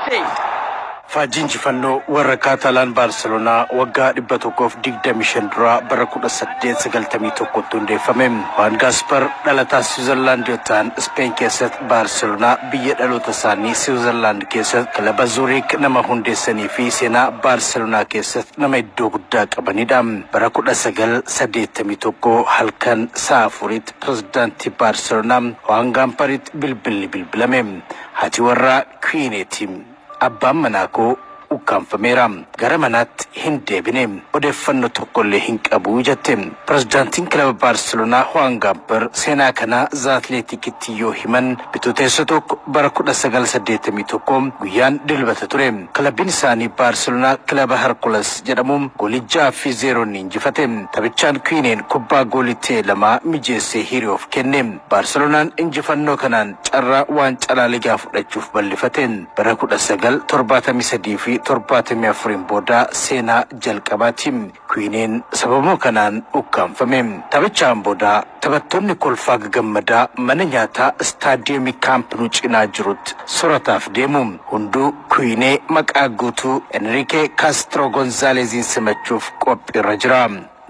Messi. Faajjii injifannoo warra Kaatalaan Baarseloonaa waggaa 125 duraa bara 1891tti hundeeffame. Juan Gaaspar dhalataa Siwiizerlaand yoo ta'an, Ispeen keessatti Baarseloonaa biyya dhaloota isaanii Siwiizerlaand keessatti kilaba Zuuriik nama hundeessanii fi seenaa Baarseloonaa keessatti nama iddoo guddaa qabanidha. Bara 1981 halkan sa'a 4tti pirezidaantii Baarseloonaa Juan Gaamparitti bilbilli bilbilame. Haati warraa Kuwiineeti. "Abbaan manaa koo ukkaanfameera. Gara manaatti hin deebine. Odeeffannoo tokkollee hin qabu," jette. Pirezidaantiin kilaba Baarseloonaa Juan Gaamper seenaa kana The Athletikitti yoo himan, Bitootessa 1 bara 1981 guyyaan Dilbata ture. Kilabiin isaanii Baarseloonaa kilaba Herkules jedhamu goolii 6-0n injifate. Taphichaan Kuwiineen kubbaa goolii ta'e lama mijeessee hiriyoof kenne. Baarseloonaan injifannoo kanaan carraa waancaa Laaligaa fudhachuuf bal'ifate. Bara 1973 fi 74n booda seenaa jalqabaati. Kuwiineen sababuma kanaan ukkaanfame. Taphichaan booda taphattoonni kolfaa gagammadaa mana nyaataa istaadiyeemii Kaamp Nou cinaa jirutti soorataaf deemu. Hunduu Kuwiinee maqaa guutuu Enrique Castro Gonzaaleziin simachuuf qophiirra jira.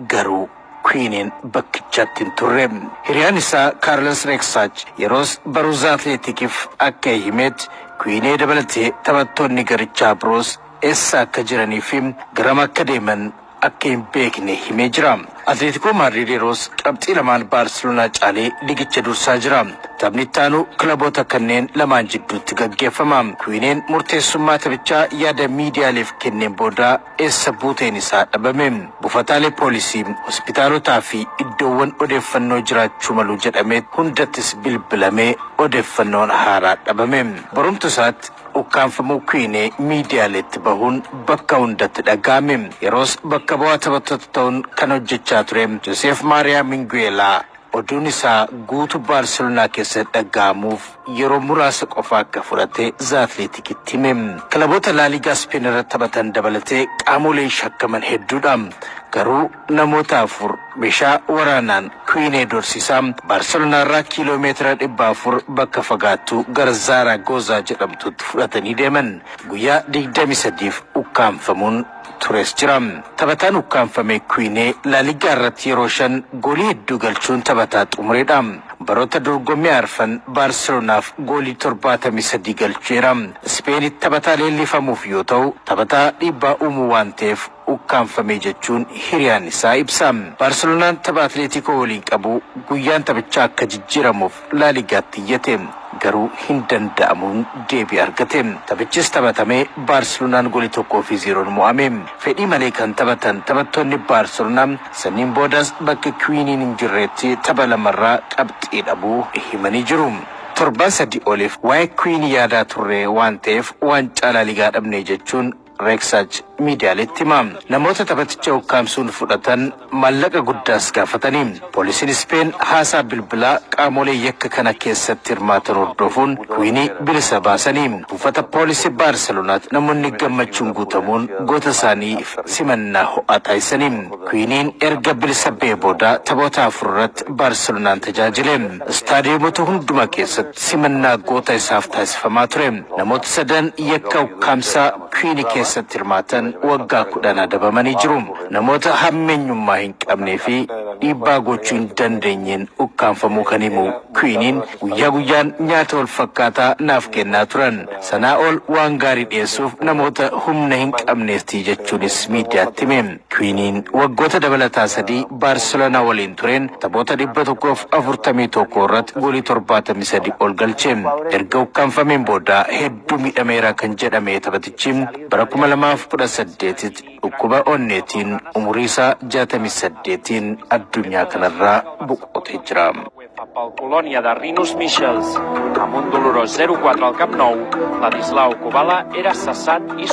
Garuu Kuwiineen bakkichatti hin turre. Hiriyaan isaa Kaarles Reeksaach yeroos baruu The Athletikiif akka himetti, Kuwiinee dabalatee taphattoonni garichaa biroos eessa akka jiranii fi garam akka deeman akka hin beekne himee jira. Atleetikoo Maadriid yeroos qabxii lamaan Baarseloonaa caalee ligicha dursaa jira. Taphni itti aanu kilaboota kanneen lamaan jidduutti gaggeeffama. Kuwiineen murteessummaa taphichaa yaada miidiyaaleef kenneen booda eessa buuteen isaa dhabame. Buufataalee poolisii, hospitaalotaa fi iddoowwan odeeffannoo jiraachuu malu jedhame hundattis bilbilamee odeeffannoon haaraa dhabame. Borumtu isaatti ukkaanfamuu Kuwiinee miidiyaaleetti bahuun bakka hundatti dhaga'ame. Yeroos bakka bu'aa taphattoota ta'uun kan hojjechaa ture Joseef Maariyaa Minguelaa oduun isaa guutuu Baarseloonaa keessatti dhaga'amuuf yeroo muraasa qofa akka fudhate The Athletikitti hime. Kilaboota Laaligaa Speen irratti taphatan dabalatee qaamoleen shakkaman hedduudha. Garuu namoota afur meeshaa waraanaan Kuwiinee dorsisaa Baarseloonaa irraa kiiloomeetira 400 bakka fagaattu gara Zaaragoozaa jedhamtutti fudhatanii deeman. Guyyaa 23f ukkaanfamuun tures jira. Taphataan ukkaanfame Kuwiinee Laaligaa irratti yeroo shan goolii hedduu galchuun taphataa xumureedha. Baroota dorgommii arfan Baarseloonaaf goolii 73 galcheera. Ispeenitti taphataa leellifamuuf yoo ta'u, taphataa dhiibbaa uumuu waan ta'eef ukkaanfame jechuun hiriyaan isaa ibsa. Baarseloonaan tapha Atleetikoo waliin qabu guyyaan taphichaa akka jijjiiramuuf Laaligaatti iyyate. Garuu hin danda'amuun deebii argate. Taphichis taphatamee Baarseloonaan goolii 1-0n mo'ame. Fedhii malee kan taphatan taphattoonni Baarseloonaa sanniin boodas bakka Kuwiiniin hin jirretti tapha lamarraa qabxii dhabuu himanii jiru. "Torban 3 oliif waa'ee Kuwiinii yaadaa turre waan ta'eef waancaa Laaligaa dhabne," jechuun Reeksaach miidiyaaleetti hima. Namoota taphaticha ukkaamsuun fudhatan maallaqa guddaas gaafatanii. Poolisiin Ispeen haasaa bilbilaa qaamolee yakka kana keessatti hirmaatan hordofuun Kuwiinii bilisa baasanii. Buufata poolisii Baarselonaatti namoonni gammachuun guutamuun goota isaaniif simannaa ho'aa taasisanii. Kuwiiniin erga bilisa ba'ee booda taphoota afur irratti Baarselonaan tajaajile. Istaadiyoomota hunduma keessatti simannaa goota isaaf taasifamaa ture. Namoota sadan yakka ukkaamsaa Kuwiinii keessatti hirmaatan waggaa 10 adabamanii jiru. Namoota hammeenyummaa hin qabnee fi dhiibbaa gochuu hin dandeenyeen ukkaanfamuu kan himu Kuwiiniin, "Guyyaa guyyaan nyaata wal fakkaataa naaf kennaa turan. Sanaa ol waan gaarii dhiyeessuuf namoota humna hin qabneefti," jechuunis miidiyaatti hime. Kuwiiniin waggoota dabalataa 3 Baarseloonaa waliin tureen taphoota 141 irratti goolii 73 ol galche. Erga ukkaanfameen booda hedduu miidhameera kan jedhame taphatichi bara 2018tti dhukkuba onneetiin umurii isaa 68n addunyaa kanarraa boqotee jira. Pel Colònia de Rinus Michels. Amb un dolorós 0-4 al Camp Nou, Ladislau Kubala era cessat i